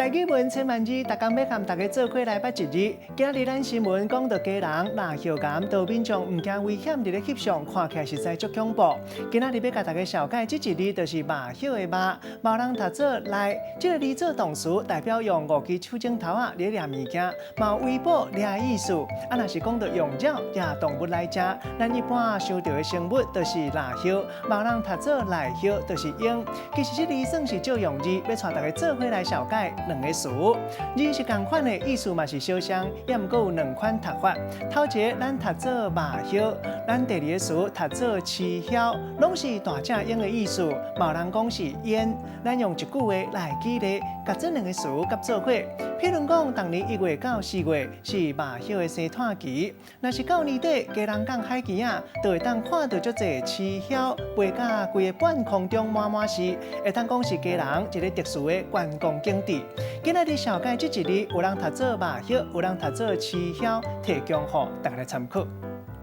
台語文千萬字，逐工欲佮大家做伙來捌一字。今日咱新聞講到基隆蠟葉巖島民眾毋驚危險佇咧翕相，看起來實在足恐怖。今仔日欲共大家紹介這一字，就是麻葉的麻，嘛有人讀做賴。這个字做動詞，代表用五支手指頭仔咧掠物件，嘛有圍捕掠意思。啊，若是講到用鳥掠動物來食，咱一般想著的生物就是蠟葉，嘛有人讀做賴葉，就是蠅。其實這字算是借用字，欲帶大家做伙來紹介兩个詞，字是仝款的，意思嘛是相像，也毋過有兩款讀法。頭一个咱讀做麻葉，咱第二个詞讀做飼梟，攏是大隻蠅的意思。嘛有人講是煙，咱用一句話來舉例，共這兩个詞夾做伙。譬如講，逐年1月到4月是麻葉的生湠期，若是到年底，基隆港海墘仔，就會當看著足濟飼梟飛甲規个半空中滿滿是，會當講是基隆一个特殊的觀光景致。今仔日紹介這一字，有人讀做麻葉，有人讀做飼梟，提供予大家來參考。